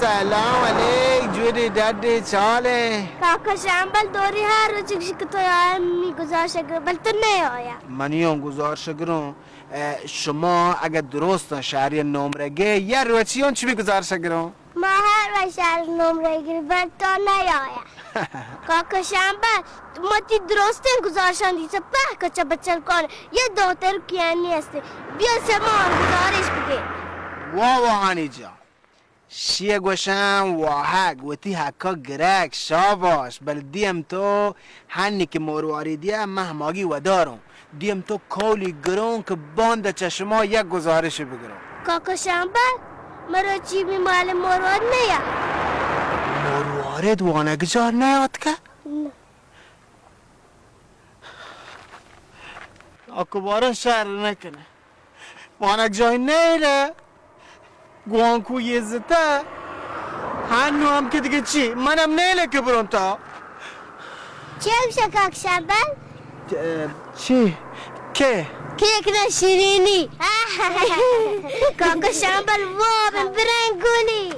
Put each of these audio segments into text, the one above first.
سلام علیک، جوڑے ڈڈے چالے؟ کاکا شمبل، دوری ہر روچ گشی کہ تو آیا، منی گزارش گرو، بل تو نہ آیا۔ منی اوں گزارش گروں، اے، شما اگہ درستاں شہری نمرہ گے، یا روچی اوں چمی گزارش گروں؟ ما ہر وش شہر نمرہ گریں، بل تو نہ آیا۔ کاکا شمبل، ما تی درستیں گزارشاں دیسا پہ کچا بچل کن، یہ دوتر کیانی ہستے، بیا سما گزارش بگے۔ واہ واہ ہانی جان۔ شی گوشم واہگ، وتی حقا گرگ، شاباش، بل دیم تو ہنی کہ مرواری دیا من ہماگی وداروں۔ دیم تو کولی گروں کہ باندا چہ شما یک گزارشے بگروں۔ کاکا شمبل، مروچی می مال مروارد نیا۔ مروارد وانگجاہ نیاتکہ؟ نہ۔ اکبارا شر نکنه. وانگجاہ نیله. گوانکو یزته. هنو هم که دیگه چی؟ منم نیله که برون تا. چی گوشه کاک شمبل؟ اه، چی؟ که؟ کیک نه شیرینی. کاک شمبل واب برنگونی.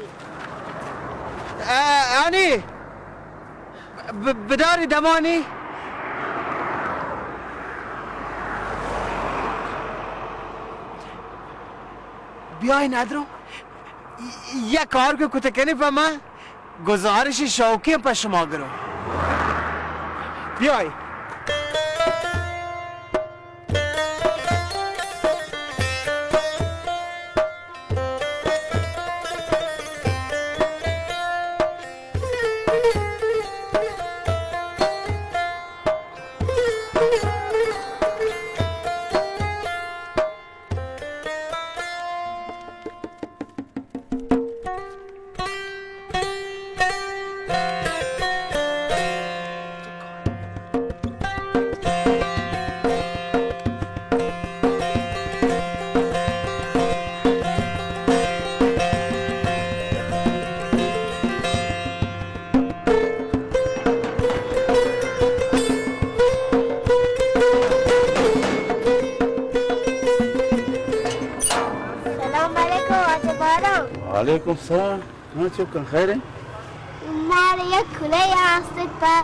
اه، آنی. ب-، بداری دمانی. بیای ندرو. ی-، یک کار که کتکنی په من گزارش شوقی په شما گرو. بیای. سلام علیکم واجہ باران. وعلیکم سلام. ہاں، چکاں خیر انت؟ مارا یک کلہے است پہ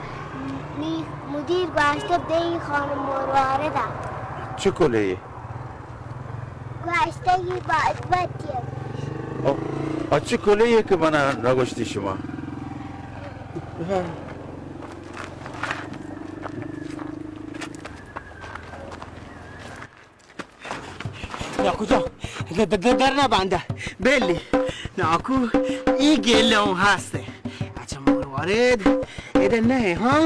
نی مدیر گوشتہ دئی خانم مروارد ء. چہ کلہے؟ گوشتہ یہ باز بتی. او، اچ کلہے کہ منا نگوشتی شما؟ ناکو جان، د-، د-، د-، در نہ بندہ. بلی. ناکو، ای گیلہ اوں ہستے. اچھا، مروارد، ادھر نہیں، ہاں؟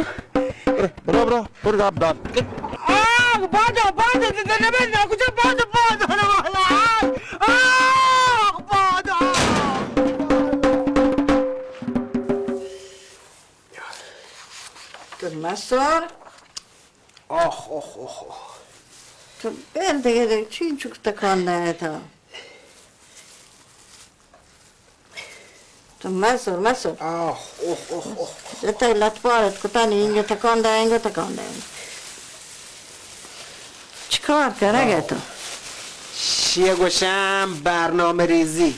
برو، برو، برو، داب، داب. آہ، بادو، بادو، د-، د-، نہ بند، ناکو جان، بادو، بادو، نہ والا. آہ، بادو. تو مسر. آخ، آخ، آخ، آخ. تو بل دیگه، دیگه چی چوک تکان دهه تا؟ تو مسر، مسر. آخ، آخ، آخ، آخ. جتا لطفارت کتانی، اینجا تکان ده، اینجا تکان ده. چیکار کنگه تو؟ شیه گوشم برنامه ریزی.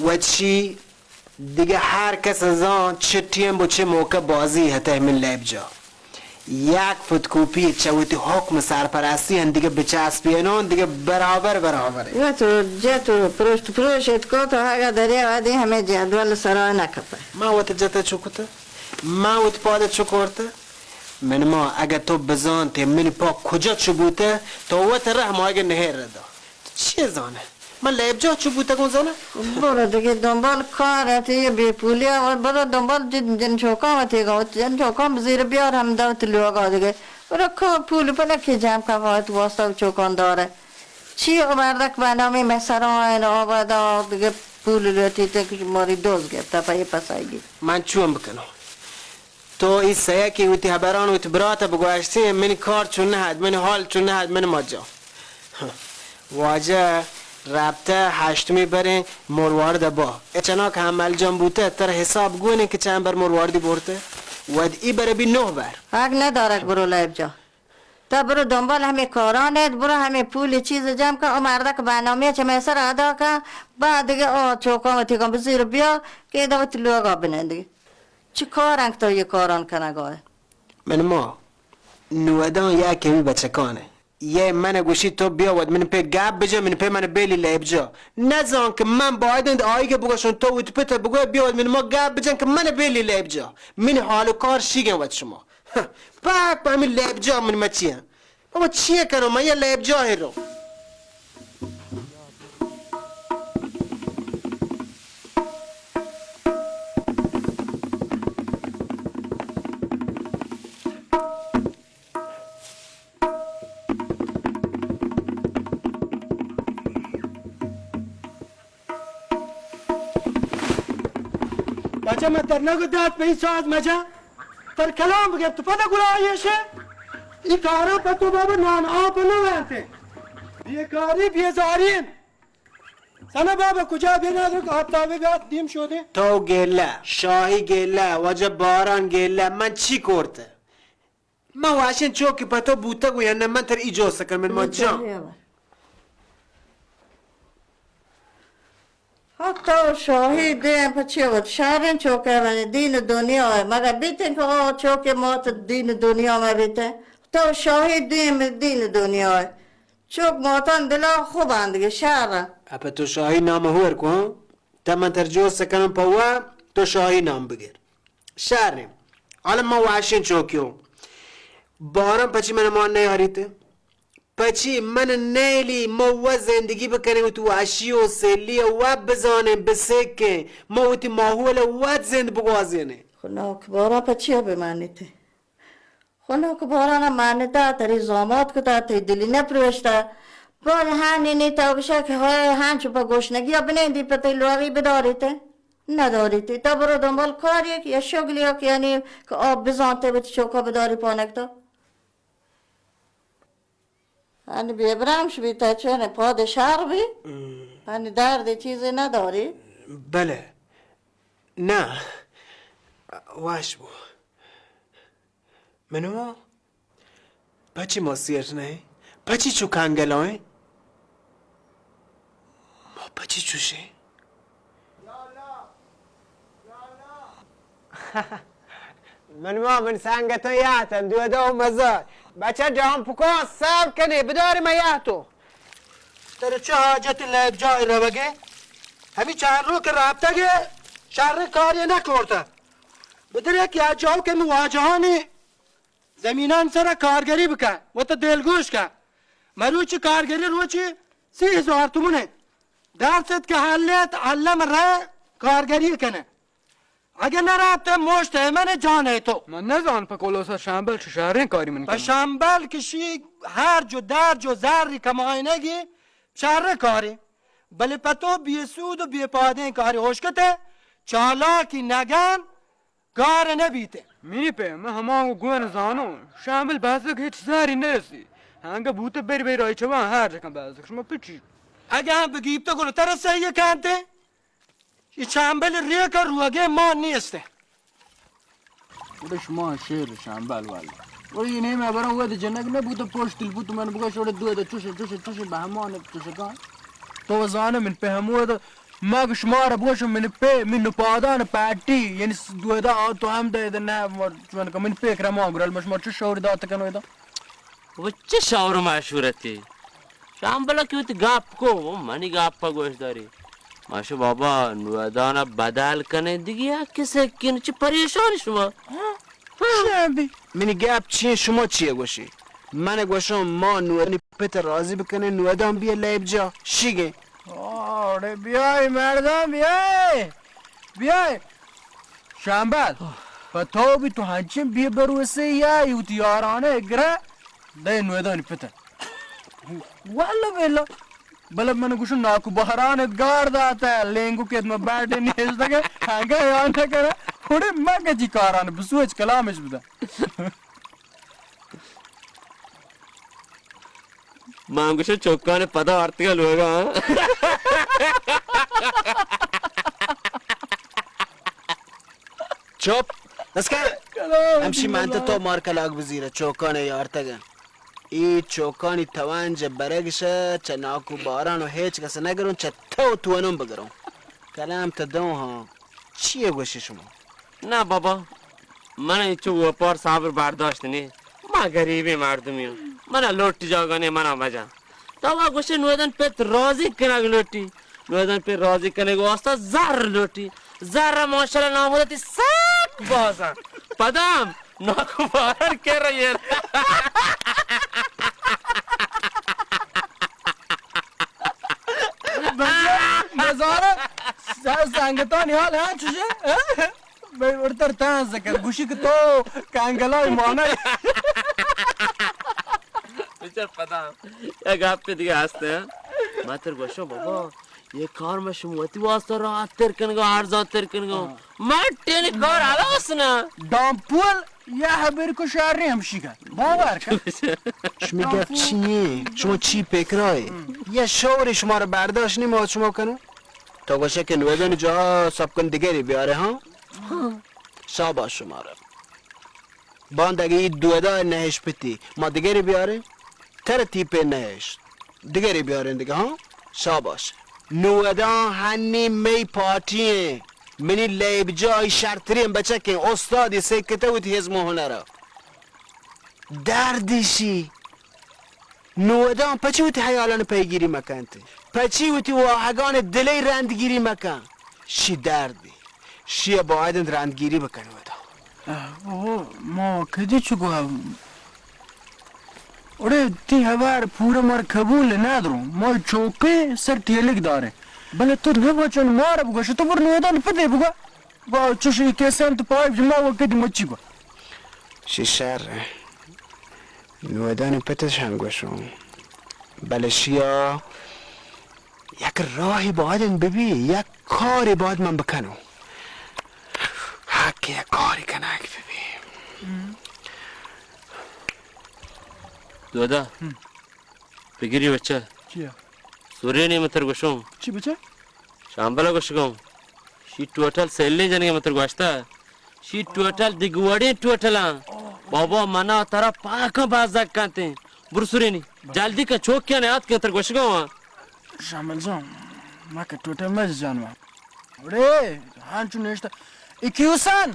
و چی؟ دگہ ہر کس زان چہ ٹیم و چہ موقع بازی ہتہ من لیب جا. یک فوتوکوپی چہ وتی حکم سرپرستی ہن دگہ بچسپینان دگہ برابر برابر. یا تو جت و پروشت پروش اتکو تو اگا دریا ودی ہمیں جدول سرا نکپہ. ما وت جت چو کتہ؟ ما وت پاد چو کرتہ؟ من ما اگہ تو بزانتے من پا کجا چو بوتہ، تو وت رہ ماگہ نہر ردا. چی زانہ؟ من لیب جا چو بوتگوں زانہ؟ برو دگہ دنبال کار ات، یہ بے پولی ء برو دنبال جن، جن چوکاں وتیگا، وت جن چوکاں بزیر بیار ہم دوت لوگا دگہ. برو کو پول پنکی جام کا وت واسطہ چوکاں دارہ. چی او مردک بہ نامی مسران آبادا دگہ پول لوٹی تے کہ ماری دوز گپتا پہ یہ پسائیگی. من چون بکنوں؟ تو ای سیاکی وتی ہبران وتی برات بگوشتی، منی کار چون نہ ات، منی حال چون نہ ات، من مجا. واجہ ربطہ ہشتمی بریں مروارد با. اے چناک حمل جان بوتہ، تر حساب گونے کہ چند بر مرواردی برتہ؟ ود ای بر بی نہ بر. حق ندارک برو لیب جا. تو برو دنبال ہمے کاران ات، برو ہمے پولی چیز جمع کن، او مردک برنامہ چہ مئے سر ادا کن، بعد دگہ او چوکاں وتی کن بزیر بیا کہ ادا وتی لوگا بنندگی۔ چی کار انت تو یہ کاران کنگا ئے؟ من ما نودان یا کمی بچکانے۔ یہ من گوشی تو بیا وت من پہ گپ بجا، من پہ من بیلی لیب جا۔ نزان کہ من باید انت آئی کہ بگوشن تو وتی پتہ بگو بیا وت من ما گپ بجن کہ من بیلی لیب جا۔ من حال و کار شیگن وت شما۔ پاک پہ ہمیں لیب جا من مچی ہاں۔ بابا چیے کنو، من یہ لیب جا ہے رو۔ بچہ من تر نگو دات پہ این ساز مجا۔ تر کلام بگر تو پدا گناہ ایش ہے۔ ای کارا پہ تو بابا نان آپ نہ وانتے۔ بیکاری بیزارین۔ سنا بابا کجا بے نادر کو ہفتہ بے بیات دیم شودے۔ تو گیلہ، شاہی گیلہ، واجہ باران گیلہ، من چی کرتے؟ من واشین چوکی پہ تو بوتگ و یا نہ، من تر ای جو سکن من ما جان۔ ہاں، تو شاہی دیم پہ چی وت شہرین چوکے منی دین دنیا ہے، مگر بیتن کہ او چوکے موت دین دنیا میں بیتن۔ تو شاہی دیم دین دنیا ہے۔ چوک موتان دلا خوب آندگی شہر۔ اپا تو شاہی نام ہور کو، ہاں؟ تا من تر جو سکنم پہ وا، تو شاہی نام بگر۔ شریں۔ حالا ما واشیں چوکیوں۔ باران پچی من مان نیاریت؟ پچی من نیلی، ما و زندگی بکنیں و تو واشی و سیلی و بزانیں، بسکیں، ما وتی ماحول وت زند بگوازینیں۔ خو ناک باران پچی بمانیت؟ خو ناک باران من دات، تری زامات کتا، تئی دلی نپروشتا۔ باز ہانی نی تو گشا کہ ہائے ہنچو پہ گوشنگی بنندی پہ تئی لوغی بداریت۔ نداریتی، تا برو دنبال کاری کہ یا شغلی کہ یعنی کہ آپ بزانتے وتی چوکا بداری پانک تو۔ ہنی بے برمش بی تا چون پاد شر بی۔ ہنی درد چیزی نداری۔ بلے۔ نہ۔ واش بو۔ منو ما پچی ما سیر نہ ایں؟ پچی چو کنگل ایں؟ ما پچی چوشیں؟ من ما من سنگتاں یاتن دو دو مزار۔ بچہ جان پکان صبر کنے بدار ما یاتو۔ ترا چه حاجت لیب جای روگے؟ ہمی چند رو کہ رابطہ گے شر کاری نہ کرتا۔ بدرے کہ آ جاو کہ من واجہانی زمینان سرا کارگری بکن، وتا دلگوش کن۔ مروچی کارگری روچی سی ہزار تومن انت۔ درست کہ حل انت، الم رہ کارگری کن۔ اگہ نہ رات مشت من جان ہے تو۔ من نزان پہ کلوسا شمبل چہ شریں کاری من پہ کنم۔ شمبل کشی ہر جو در جو زری کمائنگی شر کاری۔ بلے پہ تو بے سود و بے پادیں کاری ہوشکتے، چالاکی نگن، گار نہ بیت۔ منی پیم، من ہما گون زانوں، شامل بازگ ہچ زاری نرسی۔ ہنگا بوت بری بری رائی چوان ہر جکن بازگ۔ شما پچی؟ اگہ ہم بگیپت گل ترا صحیح کانتے، یہ شامل ریک روگے ما نیستے۔ گڑا شما شیر شامبال والا۔ گڑا یہ نیمہ برا وہد جنگ نہ بوت پوش تل بوت من بگا شوڑے دو دا چوشے، چوشے، چوشے بہمان چوشکان۔ تو زانے من پہ ہمود ما کہ شما را بگوشم من پہ من نپادان پاٹی، یعنی س-، دو دا آ تو ہم دے دے نہ مر-، چون کہ من پہ کرما گرل مش مر چو شور دات کنو دا۔ و چہ شور مشورتی؟ شامبلا کہ وتی گپ کو، و منی گپ گوش داری۔ ماشو بابا، نودانا بدل کنے دگہ یک کسے کن، چہ پریشان شما؟ ہاں؟ ہاں۔ شادی۔ منی گپ چیئے، شما چیئے گوشی؟ من گوشم ما نودانی پت راضی بکنیں، نودان بیئے لیب جا، شیگیں۔ اوڑے بیائے مردان بیائے، بیائے۔ شامبل، پہ تو بھی تو ہنچیں بے بھروسے یا، وتی یارانے گرہ دے نودانی پت۔ واللہ باللہ۔ بلے من گوشو ناکو بہران ات گار داتا، لینگو کہ ما بیٹے نیشتگے، ہنگا یاد نہ کرا، پڑے مگہ جی کاران بسوچ کلامش بدا۔ من گوشو چوکان پدا آرتگا لوگا، ہاں؟ چپ، بس کر۔ ہمشی من تو مار کلاگ بزیرہ، چوکان یارتگا۔ اے چوکانی توانج برگش چہ ناکو باران و ہیچ کس نگروں، چہ تو توانوں بگروں۔ کلام تو دوں ہاں، چیے گوشی شما؟ نہ بابا، من انچو وپار صبر برداشت نی۔ ما غریبیں مردمی ہوں۔ منا لوٹی جاگہ نی، منا مجا۔ تو وا گوشے نودن پت راضی کنگ لوٹی۔ نودن پت راضی کنگ واسطہ زر لوٹی۔ زر ماشاءاللہ نام ہوتی سک بازا۔ پدام ناکو باران کر رہی ہے۔ بزار، بزار، سنگتانی حال ہاں چوشے؟ بھئی، ورتر تنز کن، گوشی کہ تو کنگلائی مانا۔ بچار پدا، یک گپے دیگہ ہست ہے۔ ما تر گوشو بابا، یہ کار ما شما وتی واسطہ راحت تر کنگا، ارزان تر کنگا۔ ہاں۔ ما ٹیلی کار حلاس نا۔ ڈامپول یا حبر کو شہر نے ہمشی کا۔ باور کن۔ شمی گپ چیے؟ شما چی پکرائے؟ یا شور شما را برداشت نی ما شما کنو؟ تو گوشے کہ نودانی جاہا سب کن دگری بیارے، ہاں؟ شاباش شمارا۔ باند اگہ ای دودا نہش پتی، ما دگری بیارے؟ تر تیپے نہش۔ دگری بیارے دگہ، ہاں؟ شاباش۔ نودان ہنی مئی پارٹی ہیں۔ منی لیب جائی شرترین بچکیں استادی سکتے وتی ہزم و ہنرا۔ دردی شی۔ نودان پچی وتی حیالان پیگیری مکنت؟ پچی وتی واہگان دلی رندگیری مکن؟ شی دردی۔ شی باید انت رندگیری بکن نودان۔ آہ، او، ما کدی چو گوا؟ اڑے تی ہبر پورا مر قبول نہ درو۔ ما چوکے سر ٹیلک دارے۔ بلے تو نہ بچن مار بگوش، تو بر نودان پتے بگو۔ با چوشی کیسے انت پای جما و کدی مچی گو۔ شی شر۔ نودانی پتش ہم گوشوں۔ بلے شیا یک راہی باید انت ببی، یک کاری باید من بکنوں۔ حق یک کاری کنگ ببی۔ دودا، ہم۔ بگری بچہ۔ چیا؟ سورینی متر گوشوں۔ چی بچہ؟ شامبل ءَ گوشگوں، شی ٹوٹل سیلیں جنگے من ترا گوشتہ، شی ٹوٹل دگہ وڑیں ٹوٹلاں۔ بابا، منا ترا پاکاں بزگ کنتیں۔ برو سرینی، جلدی کن، چوکیاں نیاتکیں ترا گوشگاں۔ شامل جان، ما کہ ٹوٹل مہ جانواں۔ اڑے، ہنچو نشتہ۔ اکیوسان!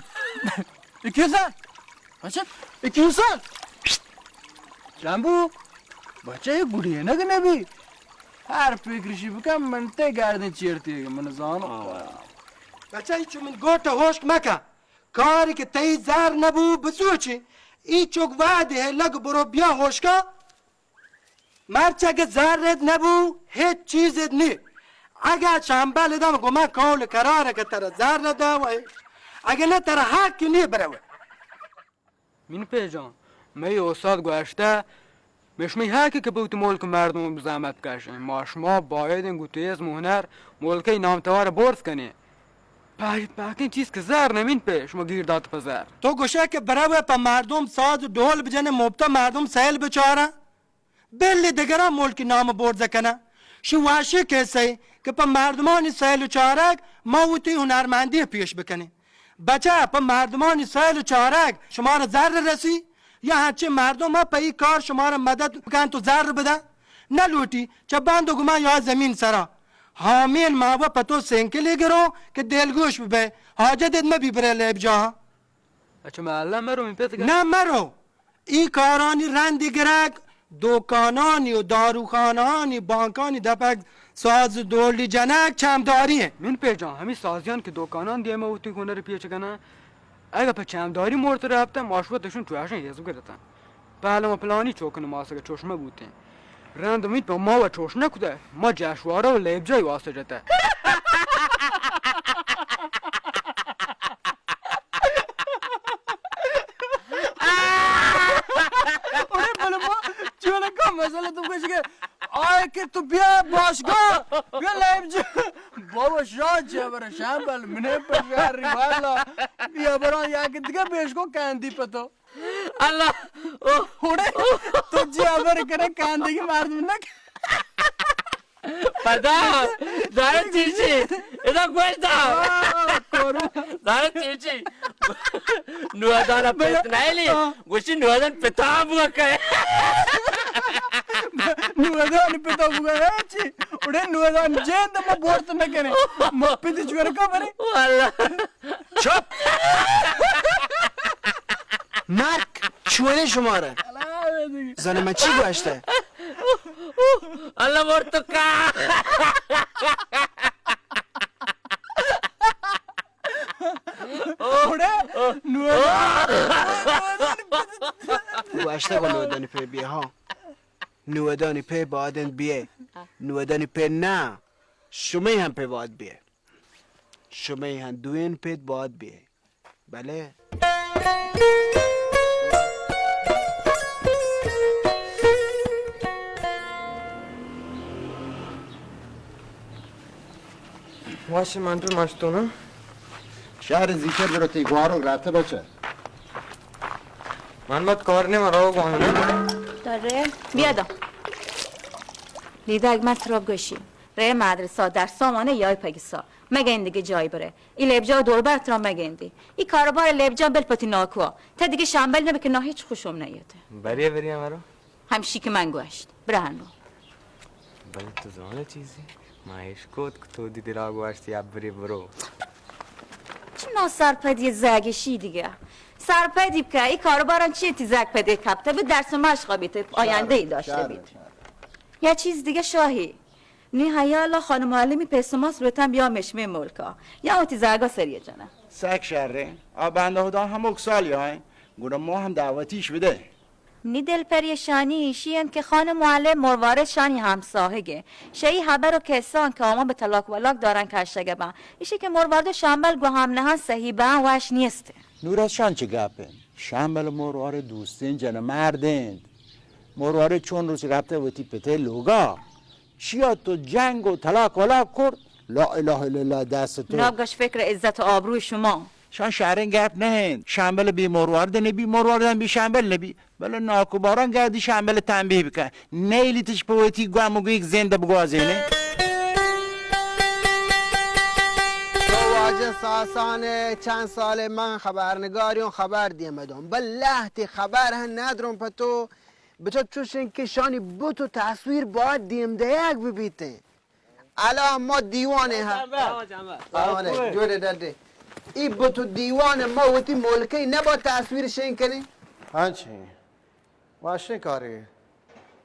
اکیوسان! بچہ، اکیوسان! شامبو! بچہ، یہ گڑی ہے نا کہ نبی؟ ہر فکرشی بکن، من تے گردن چیرتی، من زانو۔ بچہ، ای چو من گوٹ ہوشک مکن۔ کاری کہ تئی زر نبو بسوچی۔ ای چوک وعدے ہے، لگ برو بیا ہوشکا۔ مرچ اگہ زر ات نبو، ہچ چیز ات نی۔ اگہ چمبل دم گو من قول قرار کہ ترا زر دہ و اگہ نہ ترا حق نی برو۔ مین پہ جان، مئی استاد گوشتہ، مشمی حق کہ بوت ملک مردم زحمت کشیں۔ ما شما باید گو تیز مہنر ملک نام توار برز کنیں۔ پہ-، پاکیں چیز کہ زر نمین پہ شما گیر دات پہ زر۔ تو گوشے کہ برو پہ مردم ساز ڈول بجنے، مبتا مردم سیل بچارا۔ بلے دگراں ملکی نام برز کناں۔ شی واشی کسے کہ پہ مردمانی سیل و چارگ ما وتی ہنرمندی پیش بکنیں۔ بچا پہ مردمانی سیل و چارگ شمارا زر رسی؟ یا ہنچیں مردم پہ ای کار شمارا مدد بکن تو زر بدن؟ نہ لوٹی، چہ بند و گمان یا زمین سرا۔ ہامین ما و پہ تو سینکلی گرو کہ دلگوش ببے، حاجت ات مبی برے لیب جاہاں۔ اچھا، ما اللہ مرو، من پت نہ مرو۔ ای کارانی رندی گرگ، دکانانی و داروخانہانی، بانکانی دپگ ساز ڈولی جنگ چمداری ہیں۔ من پہ جان، ہمی سازیان کہ دکانان دیما وتی ہنر پیش کنن، اگہ پہ چمداری مرت رفتن، ما شوتشون چوشن حزب گرتن۔ پہلے ما پلانی چوکن ماسک چوش مہ بوتیں۔ رند امید پہ ما و چوش نہ کتہ، ما جشوارہ و لیبجائی واسطہ جتہ۔ اڑے بلے ما چونکا مسئلہ تو کچھ کہ آئے کہ تو بیا باشگاہ، بیا لیبجائی۔ بابا شان چہ برا شان بل منے پر شہر والا۔ بیا برا یا کہ دیگہ بیش کو کندی پتو۔ اللہ، اوہ۔ اڑے، تو جی ہبر کرے کاندگی مردم نہ کہ۔ پدا، زانئے چیچی؟ ادا گوش دا. آہ، کورو. زانئے چیچی؟ نودان پت نئیلی، آہ. گوشی نودان پتا بوگا کئے. نودان پتا بوگا کئے چی؟ اڑے نودان جند ما بورت نہ کنے. ما پتی چور کا بنے. واللہ. چپ! مرک! چونے شمارا؟ زن من چی گوشتہ؟ اللہ مرتکا! اڑے نودان، گوشتہ گو نودانی پہ بیا، ہاں. نودانی پہ بادن بیئے. نودانی پہ نہ، شمئے ہم پہ باد بیئے. شمئے ہم دوئین پہ باد بیئے. بلے. واشی من تو مشتونم. شہر زیچر برو تی گوارو راته بچه. من بات کار نیم رو گوانم. داره بیا دا. لیدگ من ترا گوشی. رے مدرسہ درسا وانه یای پگسا. مگن دیگه جای بره. ای لبجا دور بر ترا مگندی. ای کاروبار لبجا بل پتی ناکوا. تا دیگه شنبل نبه که نا هیچ خوشم نیته. بریه بریه مرو. همشی که من گوشت. برهنو. بله تو زانه چیزی؟ ما اشکوت که تو دی دلا گوشتی ابری برو. چی ناسرپدی زگشی دیگه. سرپدی بکه. ای کاروباران چی تی زگ پدی کپته بود درس مشقا بیته آینده ای داشته بید. یا چیز دیگه شاهی. نی حیالا خانم معلمی پیسماس لوتن بیا مشمه ملکا. یا وتی زاگا سریه جنه. سک شره. آ بنده خدا هم اکسالی های. گوڑا ما هم دعوتیش بده. نی دل پریشانی ایشی انت که خانم معلم مروارد شانی همساهگه. شئی حبر و کسان که آمان به طلاق ولاک دارن کشگه بن. ایشی که مروارد و شنبل گو هم نهن صحیح بن وش نیسته. نورا شان چه گپه؟ شنبل مروارد دوستین جن مردند. مروارد چون روچ رفته وتی پته لوگا. چیا تو جنگ و طلاق ولاک کرد؟ لا اله الا الله دست تو. ناگش فکر عزت و آبروی شما. شان شرین گپ نهند. شنبل بی مروارد نبی، مروارد هم بی شنبل نبی. بله ناکوباران گردی شنبل تنبیه بکن. نیلیتش په وتی گم و گیگ زنده بگوازینه. تو واجه ساسانه، چند سال من خبرنگاری اون خبر دیمه دون. بل لهتی خبر هم ندرون په تو. بچا چوشن که شانی بوت و تصویر باید دیم دیگ ببیتین. الان ما دیوانه ها. آه، نه، جوڑے ڈڈے. ای بوت و دیوان ما وتی ملکه نبا تصویر شین کنی؟ هنچین. واشین کاری.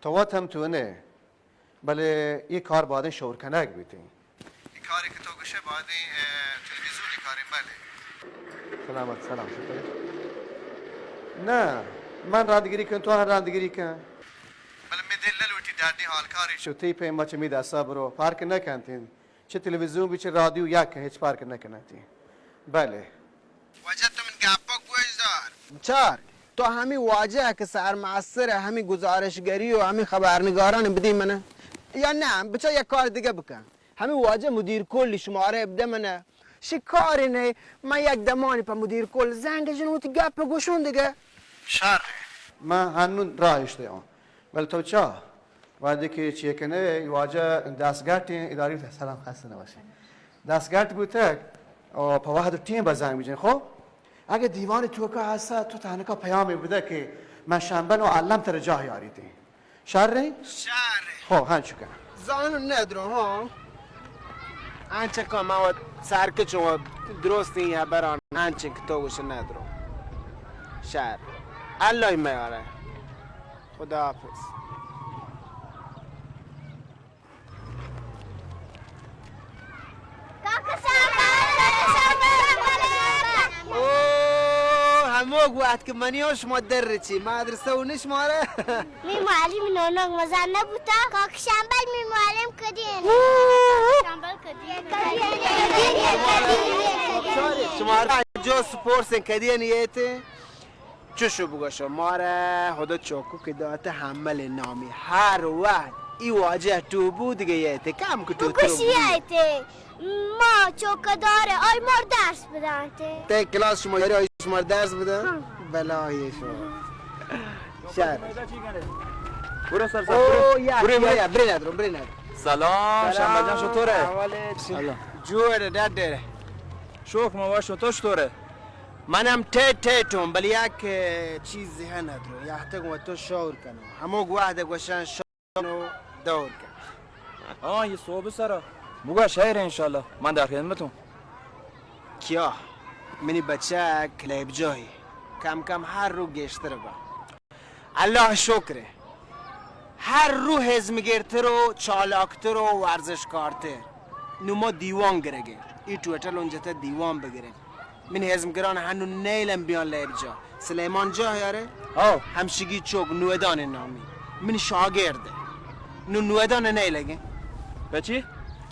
تو وت هم تو نه. بله ای کار بادین شور کنگ بیتین. ای کاری که تو گشه بادین، اه، تلویزیونی کارین بله. سلامت، سلام، شکر. نه، من رندگیری کن، تو هم رندگیری کن. بلے می دل نہ لوٹی ڈاڈی حال کاری شو تئی پیما چہ می دستا برو، پارک نہ کنتین. چہ تلویزیون بی چہ رادیو یک ہچ پارک نہ کنتی. بلے. واجہ تو من گپا گوش دار. چار، تو ہمی واجہ کہ سرمستر ہمی گزارشگری و ہمی خبرنگاران بدی من. یا نہ، بچا یک کار دیگه بکن. ہمی واجہ مدیر کلی شمارہ بدہ من. شی کاری نہ، من یک دمانی پہ مدیر کل زنگ جن وتی گپ گوشون دیگه. شر. من ہنون راہ اشتے آں. بل تو چا؟ وہدے کہ چیکنہ واجہ دست گٹیں اداری، سلام، خستے نباشی. دست گٹ بوتگ، او پہ وہد و ٹیم بزنگ بجن، خو؟ اگہ دیوان توکا ہستا، تو تنکا پیامے بدہ کہ من شمبل و الم تر جاہ یاریتیں. شریں؟ شریں. خو، ہنچو کن. زانو ندرو، ہاں. انچہ کن من وت سرکچوں و درستیں ہبران انچہ کہ تو گوش ندرو. شر. اللہ میارہ. خدا حافظ. او، ہمو گوات کہ منی و شما در رچی، مدرسہ و نش مارا. می معلم نونک مزن نبوتا. کاک شمبل می معلم کدین؟ شمبل کدین؟ شما جو سپورس کدین ایتے؟ چشو بگوشو، مارا خدا چوکو کہ داتہ حمل نامی. ہر وقت ای واجہ ٹو بو دگہ یایتے، کم کہ ٹو تو تر گوشی بو. یایتے، ما چوکہ دارے، آئی مار درس بدانتے. تے کلاس شما یاری آئی شما درس بدن؟ ہاں. بلاہی شما. شر. برو سر سر، او، برو. یا، برو، یا، برو. یا، برے ندرو، برے ندرو. سلام، شمبل جان، چطوره؟ احوال چی؟ سلام. جوڑ، ڈاڈر. شوق ما واشو، تو چطوره؟ منم ٹیٹ ٹیٹوں، بلے یک چیز ذہن ءَ درو، یاتگ و تو شور کنو. ہمو گوہد گوشن شور کنو دور کن. ہاں، یہ صوب سرا. بگا شہر انشاءاللہ، من در خدمتوں. کیا؟ منی بچک لیب جاہی کم کم ہر رو گیشتر با. اللہ شکر، ہر رو ہزمگرتر و چالاکتر و ورزشکارتر. نو ما دیوان گرگیں، ای ٹویٹر لونجتا دیوان بگریں. من ہزمگران ہنو نیلم بیان لیب جا. سلیمان جاہ یارے؟ ہاو. ہمشگی چوک نودان نامی. من شاگرد. نو نودان نیلگیں. بچی؟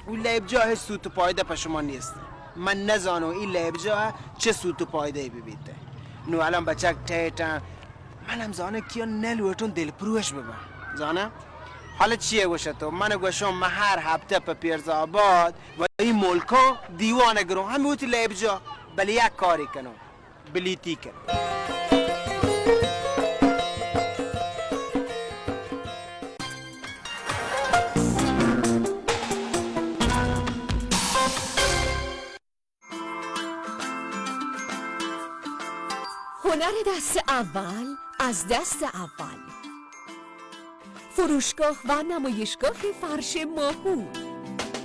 او لیب جا ہچ سوت و پایدہ پہ شما نیست. من نزانو ای لیب جا چہ سوت و پایدہ ببیت. نو الان بچک ٹیٹن، من ہم زاناں کیا نہ لوٹوں دلپروش بباں. زاناں؟ حالا چیے گوشے تو؟ من گوشوں، من ہر ہفتہ پہ پیرزآباد و ای ملکاں دیوان گروں. ہمے وتی لیب جا، بلے یک کارے کنوں. بلیتی کنوں. هنر دست اول از دست اول. فروشگاه و نمایشگاه فرش ماهور.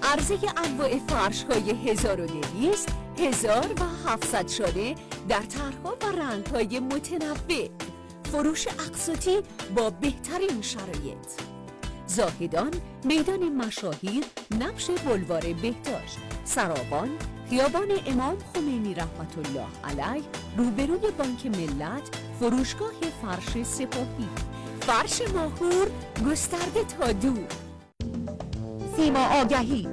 عرضهٔ انواع فرش‌های هزار و دویست، هزار و هفتصد شانه در طرح‌ها و رنگ‌های متنوع. فروش اقساطی با بهترین شرایط. زاهدان، میدان مشاهیر، نبش بلوار بهداشت، سراوان، خیابان امام خمینی رحمت الله علیه، روبروی بانک ملت، فروشگاه فرش سپاهی. فرش ماهور، گسترده تا دور. سیما آگهی،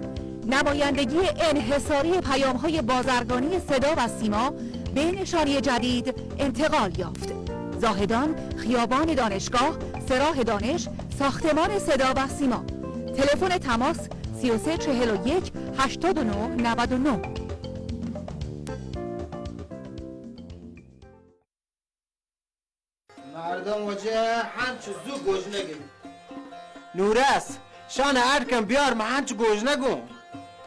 نمایندگی انحصاری پیام‌های بازرگانی صدا و سیما به نشانی جدید انتقال یافت. زاهدان، خیابان دانشگاه، سه راه دانش، ساختمان صدا و سیما. تلفن تماس: سی و سه چهل و یک هشتاد و نه نود و نه. مردم واجه هنچو زو گوژنگ انت. نورس، شان اڈ کن بیار، من ہنچو گوژنگ اوں.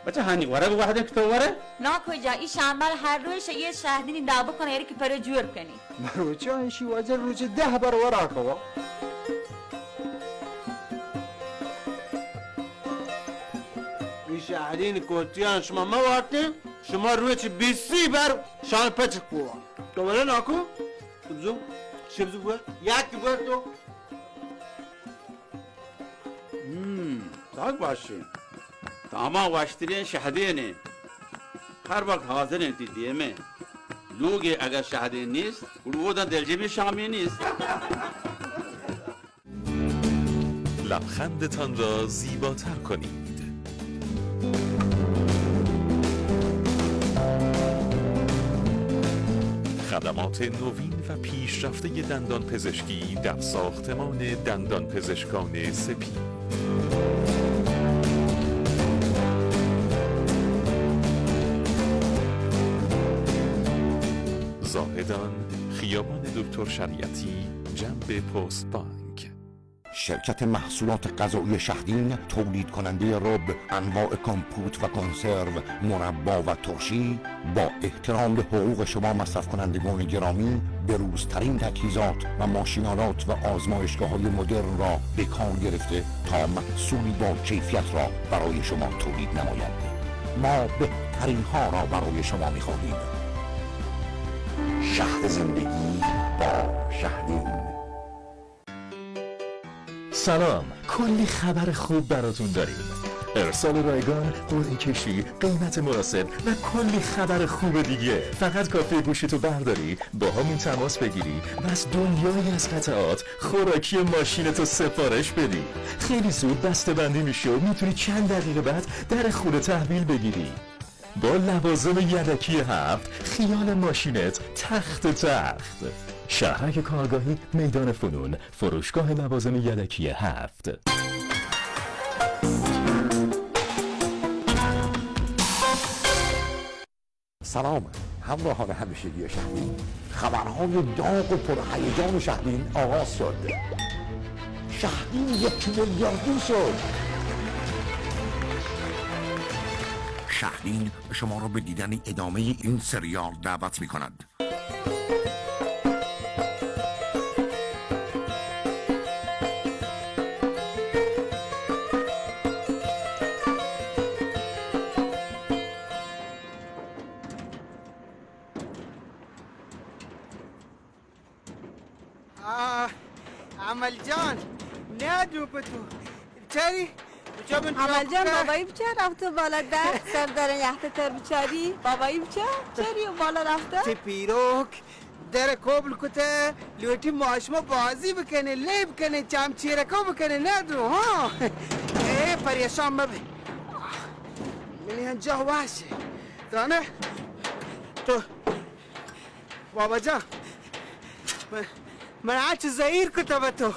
بچہ ہانی ورگ وہدے کہ تو ورے؟ نا کجا، ای شمبل ہر روچ یے شہدینی دعوا کنه، یاری کہ پرو جوڑ کنی. مروچی ایشی واجہ روچ دہ بر ورا کوا. ای شہدین کوتیان شما موارتین، شما روچ بیسی بر شان پچ کوا. تو ولے ناکو؟ بزو، چی بزو بگوه؟ یک بگوه تو. ہم، تاک باشین. تاما واشترین شہدین انت. ہر وقت حاضر انت تی دیمے. لوگے اگر شہدین نیست، گڑا اوداں دلجمی شامی نیست. لبخندتان را زیباتر کنید. خدمات نوین و پیشرفتهٔ دندان پزشکی در ساختمان دندان پزشکان سپید. زاهدان، خیابان دکتر شریعتی، جنب پست بانک. شرکت محصولات غذایی شهدین، تولید کنندهٔ رب، انواع کمپوت و کنسرو، مربا و ترشی، با احترام به حقوق شما مصرف کنندگان گرامی، بروزترین تجهیزات و ماشین‌آلات و آزمایشگاه‌های مدرن را به کار گرفته تا محصولی با کیفیت را برای شما تولید نماید. ما بهترین ها را برای شما می‌خواهیم. شهد زندگی با شهدین. سلام، کلی خبر خوب براتون داریم. ارسال رایگان، قرعه کشی، قیمت مناسب و کلی خبر خوب دیگه. فقط کافیه گوشیتو برداری، با همون تماس بگیری و از دنیایی از قطعات خوراکی ماشینتو سفارش بدی. خیلی زود بسته بندی می‌شه و می‌تونی چند دقیقه بعد در خونه تحویل بگیری. با لوازم یدکی هفت، خیال ماشینت تخت تخت. شهرک کارگاهی، میدان فنون، فروشگاه لوازم یدکی هفت. سلام همراهان همیشگی شهدین. خبرهای داغ و پرهیجان شهدین آغاز شد. شهدین یک میلیاردی شد. تحلیل شما را به دیدن ادامهٔ این سریال دعوت می‌کند. آه، امل جان، نه دو پتو. چری؟ کجا بن عمل جان، بابایی بچار، رفت بالا ده، سر دارن یحت تر بچاری، بابایی بچار، چری و بالا رفته؟ تی پیروک، در کبل کته، لوٹی ما شما بازی بکنه، لیب کنه، چم چیرکا بکنه، نه درو، ها؟ اے پریشان مبه. منی انجا واشه. دانه؟ تو، بابا جان، من، من هرچی زهیر کته به تو.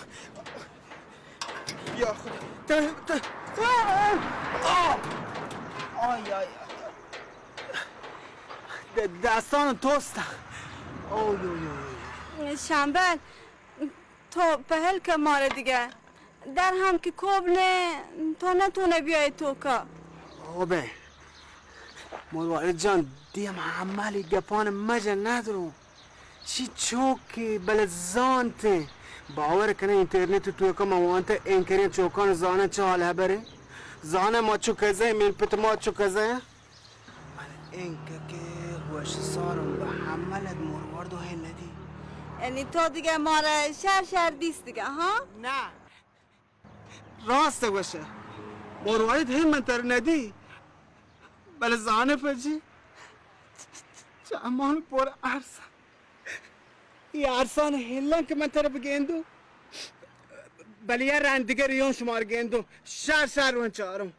یا خدا. ت-، ت-، آه! آه! آی، آی، آی، آی. د-، دستان توست. آی، آی، آی، آی. شنبل، تو پهل که ماره دیگه. در هم که کوب نه، تو نتونه بیای تو که. آبه. مروارید جان، دیم حملی گپان مجه ندرو. چی چوکی بلے زانت. باور کنه اینترنت توکا ما وانت انکرین چوکان زانه چه حال هبره. زانه ما چو کزه، من پت ما چو کزه. بلے انکه که وش سارم به حملت مروارد و هی ندی. یعنی تو دیگه ما را شر شر دیست دیگه، ها؟ نه. راست گوشه. مروارد هی من تر ندی. بلے زانه پجی. چه امان پر ارسان. ای ارسان هلن که من تر بگندو. بلے یا رندگه ریون شمار گندو. شر شر رون چارم.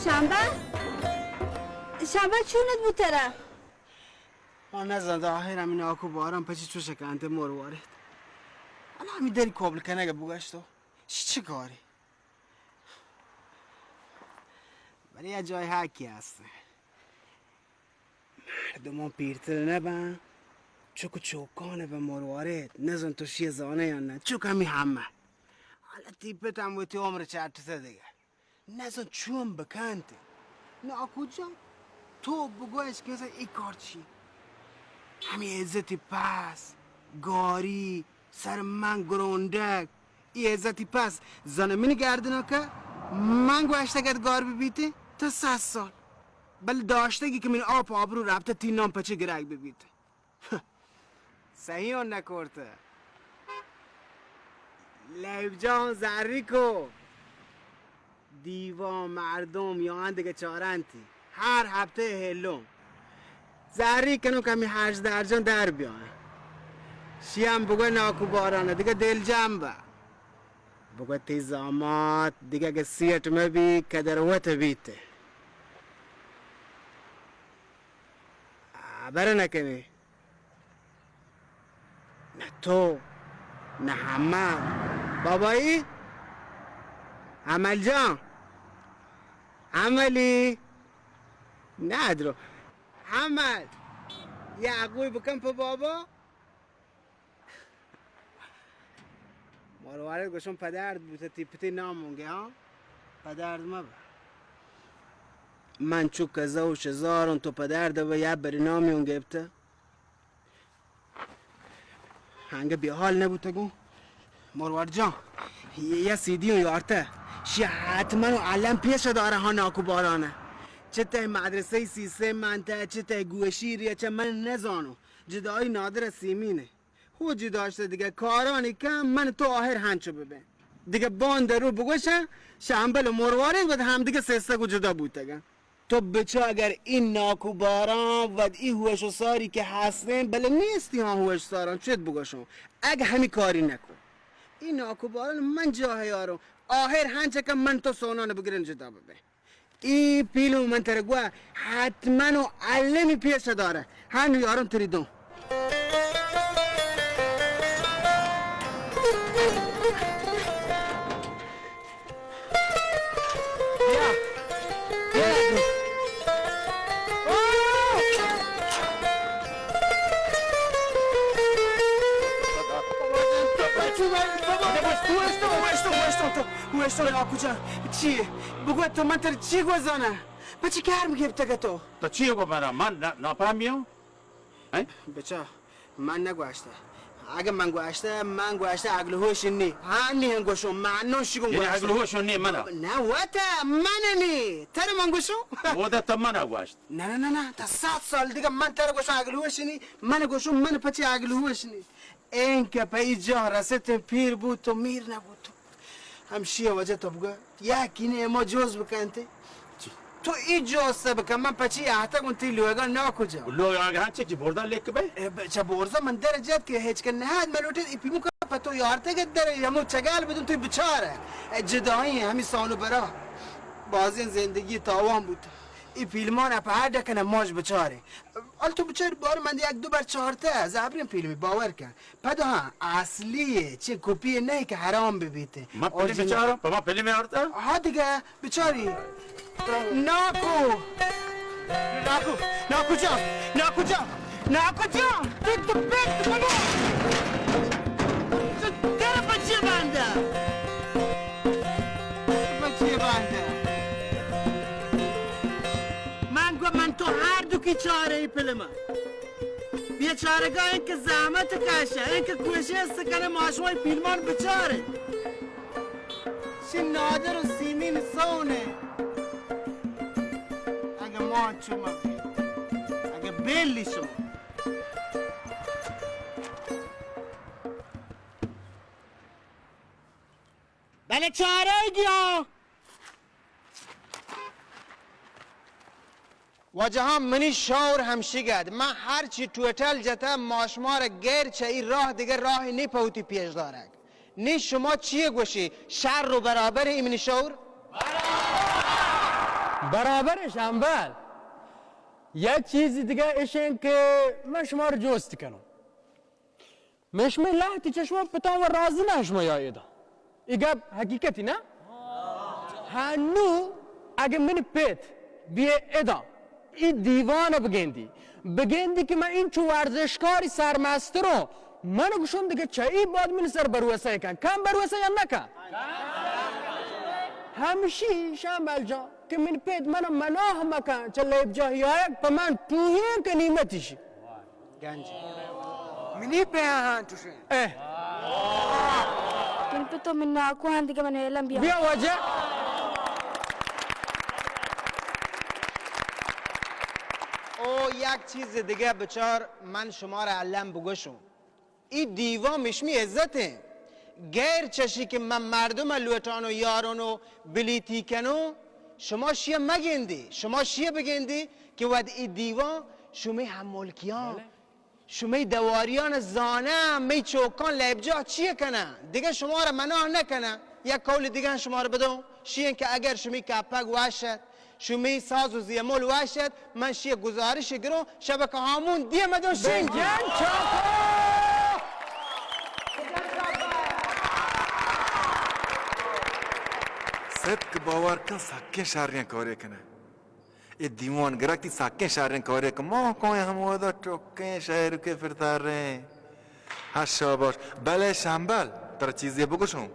شنبه؟ شنبه چونت بو ترا؟ ما نزانت آخر همین آکو باران پچی چو شکنت مروارید. حالا همین دری کابل کنگ بگشتو. چی چه کاری؟ ولی یه جای حقی هست. مردمان پیرتر نبن، چک و چوکان به مروارید. نزان تو شی زانه یا نه. چک همی همه. حالا تی پت هم و تی عمر چه اٹسه دیگه. نزان چون بکنت. ناکو جان، تو بگوش که اصلاً ای کار چی؟ همی عزتی پس، گاری، سر من گرونڈگ، ای عزتی پس زن منی گردنا که من گوشتگت گار ببیتی تا صد سال. بل داشتگی که من آپ آبرو رابطه تی نام پچه گرگ ببیت. صحیح اون نکرته. لیب جان زری کو. دیوان مردم یا دیگه چارنتی. هر هفته هلوم. زری کنو کمی هرج درجان در بیان. شیام بگو ناکو بارانه دیگه دل جمع با. بگو تی زامات دیگه اگه سیٹ مبی کدر وت بیته. خبر نکنی. نه تو، نه حمل. بابایی؟ حمل جان. حملی؟ نه درو. حمل. یه اگوی بکن په بابا. مروارید گوشم پدرد بوته تی پتی نام مونگه ها؟ پدرد مبه. من چو کزه و شزارون تو پدرد به یه بری نامی اون گپته. هنگه بی‌حال نبوتگوں. مروارد جان، یه سیدی اوں یارته. شی حتماً و الم پیش داره ها ناکو بارانه. چه ته مدرسه سی سه منته، چه ته گوشی ریه، چه من نزانو. جدایی نادر سیمینه. هو جی داشته دیگه کارانی کم من تو آهر هنچو ببین. دیگه باند رو بگوشه شنبل و مروارید ود هم دیگه سستگ و جدا بوتگن. تو بچا اگر این ناکو باران ود ای هوش و ساری که هستن، بله نیستی ها هوش ساران، چت بگوشم، اگه همی کاری نکن. این ناکو باران من جاه یارم، آهر هنچه که من تو سونان بگرن جدا ببین. ای پیلو من تر گوا حتماً و علمی پیش داره. هنو یارم تری دون. بیا. بیا. اوشتو، اوشتو، اوشتو، اوشتو، ناکو جان. چی؟ بگو تو من تر چی گوزانا؟ پچی کار گپتگ تو؟ تو چی گو برا؟ من نا-، ناپہمیوں؟ ہیں؟ بچا، من نگوشتہ. اگہ من گوشتہ، من گوشتہ عقل ہوش نی. ہاں، نی ہم گوشو، من نو شگم یعنی گوشتہ. عقل ہوش نی منا؟ نہ، وتا من نی. تر من گوشو؟ ودا تو منا گوشت. نہ، نہ، نہ، نہ، تا سات سال دیگہ من تر گوشو عقل ہوش نی. من گوشو، من پچی عقل ہوش نی. اینکہ پہ ای جاہ رسیت، پیر بوت و میر نبوت. ہمشی وجہ تو بگو. یکینے ما جوز بکنتے. تو ای جوز سے بکن، من پچی آتگوں تی لوگا ناکو جا. لوگ آگہ ہنچے چی بردا لک بے؟ اے بچہ برزا من در جت کہ ہچ کن نہاد، من لوٹت ای پیمو کا پتو یارتے کہ در ہمو چگال بدون تو بچار. اے جدائی ہمی سانو برا. بازیں زندگی تاوان بوت. ای پیلمان اپ ہر ڈکنہ ماش بچارے. ال تو بچار بار من یک دو بار چارتہ، زبریں پیلمی باور کن. پدا ہاں، اصلی چہ کپی نہ کہ حرام ببیت. ما فلم بچاراں، پہ ما فلم آرتا؟ ہاں دگہ، بچاری. ناکو. ناکو، ناکو جان، ناکو جان، ناکو جان، تو تو پیٹ بلو. تو در بچے باندا. بچے باندا. من گو من تو ہر دو کی چارے ای فلم. بیچارگا انکہ زحمت کشہ، انکہ کوشست کنہ، ما شما ای فیلمان بچاریں. چہ نادر و سیمین سونے. اگہ ما چو مبی، اگہ بیلی شما. بلے چارے گیا. واجہاں، منی شور ہمشیگ ات، من ہرچی ٹوٹل جتہ، ما شمارا غیر چہ ای راہ دگہ راہے نی پہ وتی پیش دارگ. نی شما چیے گوشی؟ شر و برابر ای منی شور؟ برابر شمبل. یک چیز دگہ اشیں کہ من شمارا جوست کنوں. من شمئے لہتی چہ شما پتاں و راضی نہ شما یا ادا. اے گپ حقیقتی نہ؟ ہنو اگہ منی پت بیئے ادا، ای دیوان بگندی، بگندی کہ من اینچو ورزشکاری سرمستروں، من گوشم دگہ چہ ای بعد منی سر بروسہ کن، کم بروسہ یا نہ کن؟ ہمشی شمبل جان کہ منی پت من مناہ مکن، چہ لیب جاہی آیگ پہ من ٹوہیں کنیمتی شی. گنج. منی پہ آہاں چوشیں. اے. من پہ تو من ناکو ہاں دگہ من علم بیا. بیا واجہ. او یک چیز دگہ بچار، من شمارا علم بگوشوں. ای دیوان مشمی عزت ہیں. غیر چشی کہ من مردم لوٹانو یارانو بلیتی کنو، شما شیہ مگندی، شما شیہ بگندی کہ ود ای دیوان شمی ہم ملکیان. بلے. شمئے دواریان زاناں، مئے چوکاں لیبجاہ چیے کناں؟ دگہ شمارا مناہ نہ کناں. یک قول دگہ شمارا بدوں، شی انت کہ اگر شمئے کپگ وش ات، شمئے ساز و زیمل وش ات، من شی گزارش گروں، شبکہ ہامون دیم دوں شنگی. جان چاکو! صدق باور کن، سکیں شریں کارے کنہ. اے دیوان گرگ تی سکیں شریں کارے کہ ما کائیں ہمودا ٹکیں شعر کے پرتاریں. ہر شاباش. بلے شمبل، ترا چیزے بگوشوں.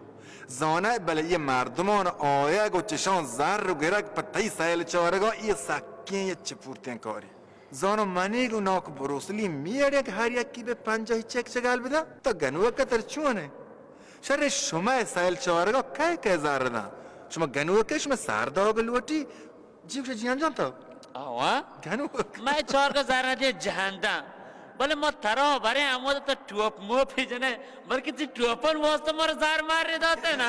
زانئے، بلے یہ مردمان آیگ و چشان زر و گرگ پہ تئی سیل چارگا، یہ سکیں یہ چپورتیں کاری. زانو منی گو ناک بروسلی میڑے کہ ہر یکی بہ پنجاہی چک چگل بدا، تا گنوک تر چونے؟ شر شما سیل چارگا کئے کئے زر داں؟ شما گنوک شما سرداگ لوٹی، جی گوشے جیان جان تو؟ آوا؟ گنوک. میں چارگا زر دے جہندم. بلے ما ترا برے ہمود تا ٹوپ موپ جنے، بلکہ تی ٹوپن واسطہ مر زر مار رے داتے نا.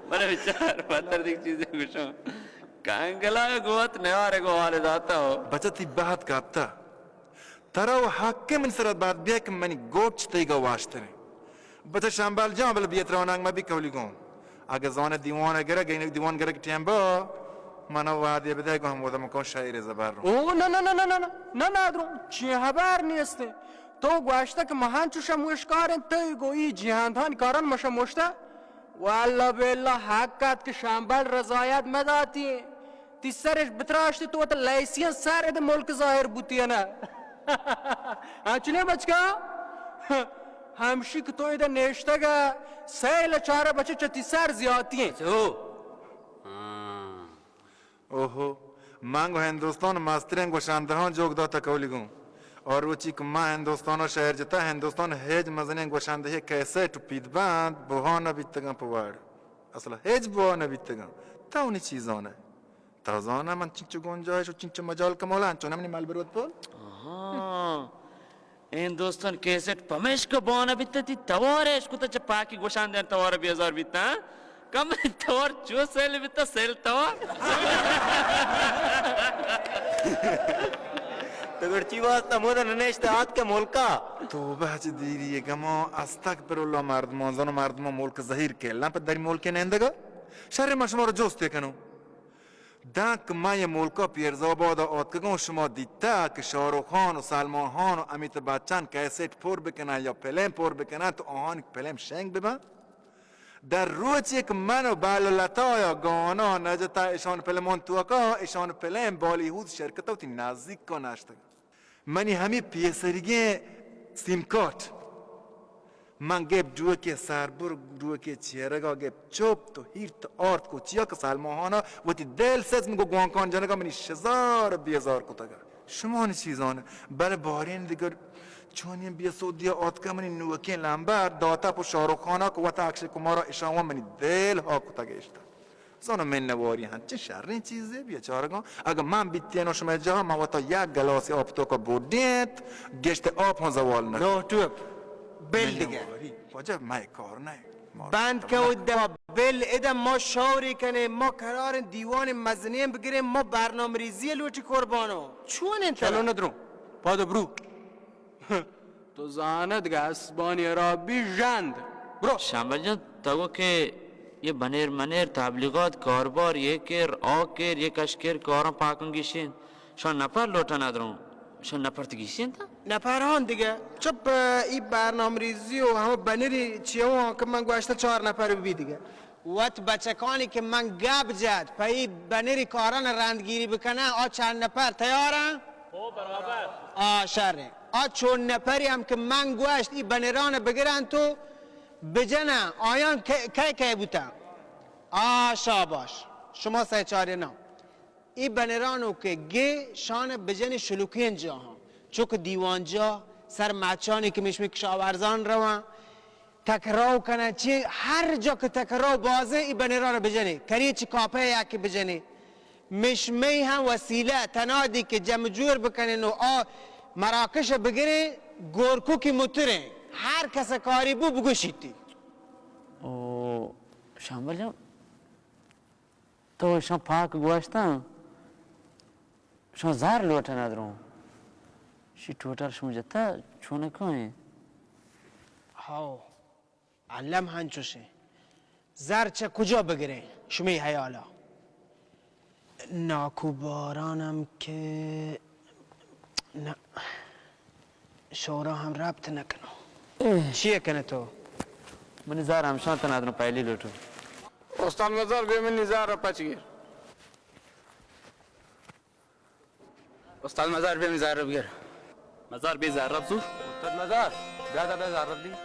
بلے بچار، پتر دیکھ چیزیں گوشوں. کانگلا گوت نیارے گو حال داتا ہو. بچہ تی بہت کپتا. ترا و حق من سرت بات بیا کہ منی گوٹ چہ تئیگا واشتریں. بچہ شمبل جان، بلے بیت رونانگ مبی کولی گون. اگہ زانہ دیوان گرگ، گئین دیوان گرگ ٹیم با، منا وعدے بدے گو ہمودا مکان شاعر زبر رو. او نہ، نہ، نہ، نادرو، چی حبر نیستے. تو گوشتہ کہ مہان چو شموشکار انت، تو گو ای جہاندہانی کاران مشموشتہ؟ واللہ باللہ حق ات کہ شمبل رضایت مداتی۔ تی سرش بتراشتی تو وت لیسین سر اد ملک ظاہر بوتی نا۔ انچنے بچکا؟ ہمشی کہ تو اد نشتگا سیل چارہ بچے چہ تی سر زیاتی ہیں۔ سو۔ ہاں۔ اوہو، من گوں ہندوستان مستریں گوشاندہاں جوگ داتہ کولی گوں۔ اور روچی کہ من ہندوستان ء شہر جتہ، ہندوستان ہیچ مزنیں گوشاندہی کیسٹ و پیدبند بہا نہ بیتگاں پہ وڑ۔ اصلا ہیچ بہا نہ بیتگاں۔ تو نی چی زانئے؟ تو زانئے من چنچو گنجائش و چنچو مجال کمالاں، چون منی مال بروت پول؟ آہاں۔ ہندوستان کیسٹ پمیشکا بہانہ بیتہ تی توار اش کتہ چہ پاکی گوشاندہان توار بیزار بیتہ، ہاں؟ کم توار چو سیل بیتہ، سیل توار۔ تو گڑ چی واسطہ مودا ننشتہ آتکہ ملکا؟ توبہ چہ دیری گما، استغفر اللہ، مردمان زانو مردمان ملک زہیر کیلاں پہ دری ملک نندگا۔ شر من شما رو جوستے کنو۔ دانکہ من یہ ملکا پیرزآباد ء آتکگوں، شما دیتہ کہ شاہ رخ خان و سلمان خان و امیتابھ بچن کیسٹ پر بکنن یا پلم پر بکنن تو آہانی پلم شنگ ببن؟ در روچ یک من و بل و لتا یا گانا نجتا اشان پلمان توکا اشان پلم بالیوود شرکتا وتی نزیک کا نشتگ۔ منی ہمے پیسریگیں سیم کارٹ من گپت ڈوکے سربر، ڈوکے چیرگا گپت چپ تو ہیرت آرت کو چیا کہ سلمان خانا وتی دل سزم گو گوانکان جنگا منی شزار بیزار کتگا۔ شما نی چیزان بلے بارین دیگر چونیں بے سودیا آتکا منی نوکیں لمبر داتا پہ شاہ رخ خانا کہ وتا اکشے کمارا اشاں منی دل ہا کتگ اشتا۔ زانو منواری ہنچیں شریں چیزے بیچارگاں۔ اگہ من بیتیناں شمئے جاہا، من وتا یک گلاسے آپ توکا بوڈینت، گشت آپ ہم زوال نہ۔ نو ٹوپ۔ بل دگہ۔ منواری۔ واجہ مئے کار نہ۔ بند کن ادا۔ بل ادا ما شوری کنیں، ما قراریں دیوان مزنیں بگریں، ما برنامہ ریزی لوٹی قربانو۔ چون انت؟ چلو ندروں۔ پاد برو۔ تو زانت گہ اسبانی حرابی ژند۔ برو۔ شمبل جان، تو گو کہ یہ بنیر منیر تبلیغات کاربار یہ کر، آ کر، یہ کش کر، کاراں پاکن گیشین۔ شان نفر لوٹا ندرون۔ شان نفر تو گیشین تا؟ نفر ہان دیگه۔ چپ، ای برنامه ریزی و همه بنری چیوان که من گوشته چهار نفر بی دیگه۔ وت بچکانی که من گپ جت، په ای بنری کاران رندگیری بکنن، آ چند نفر تیارن؟ آ، شریں۔ آ چون نپری ہم کہ من گوشت، ای بنران بگرن تو بجنن، آیان کئے، کئے، کئے بوتن؟ آ، شاباش۔ شما سہ چارے نا۔ ای بنرانو کہ گے شان بجنی شلوکین جاہاں۔ چک دیوان جا، سر مچانی کہ مشمی کشاورزان روان۔ تکراو کنن، چی ہر جا کہ تکراو بازیں، ای بنران بجنی۔ کری چی کاپے یا کہ بجنی۔ مشمئی ہم وسیلہ تنادی کہ جم جور بکنن و آ مراکش بگریں، گورکو کی متریں۔ ہر کس کاری بو بگوشیتی۔ او شمبل جان، تو اشان پاک گوشتن، اشان زر لوٹن ادرون۔ شی ٹوٹل شما جتا چون کائیں؟ ہاو۔ الم ہنچوشیں۔ زر چہ کجا بگریں شمے حیالا؟ ناکو بارانم کہ نہ، شورا ہم ربط نہ کنو۔ اے۔ چیے کنے تو؟ منی زر ہمشان تن ادنو پہلی لوٹو۔ استاد مزار بے منی زر پچ گیر۔ استاد مزار، بیا منی زر بگر۔ مزار، بیا زر بزور۔ استاد مزار، بیا دا بیا زر بزور۔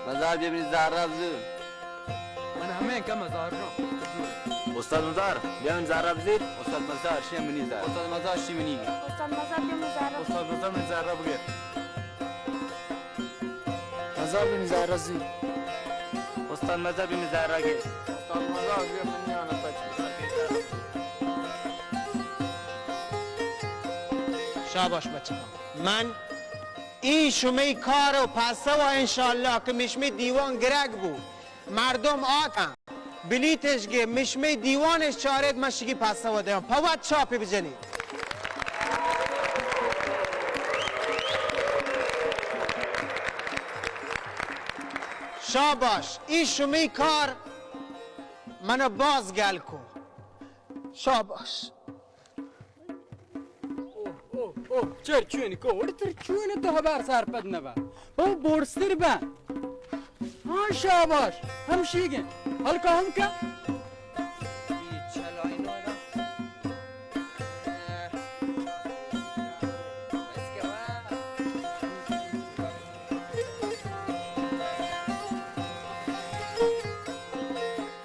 مزار، بیا منی زر بزور۔ من ہمیں کم مزار۔ استاد مزار، بیا منی زر بزور۔ استاد مزار، شی منی زر۔ استاد مزار، شی منی۔ استاد مزار، بیا منی زر۔ استاد مزار، منی زر بگر۔ مزار بی نظارہ زی۔ استاد مزار بی نظارہ گے۔ استاد مزار بی منی آنا پچ۔ شاباش بچہ۔ من ای شمی کار و پسو انشاءاللہ کہ مشمی دیوان گرگ بو۔ مردم آتن۔ بلیتش گے، مشمی دیوانش چارید، من شگی پسو دیان۔ پہ وت چاپی بجنی۔ شاباش، ای شمی کار من باز گل کو۔ شاباش۔ او، چر چونی کو، وڑ تر چونی تو ہبار سرپد نبا. او، بورستر با. ہاں، شاباش، ہمشیگیں. ہلکا ہم کا.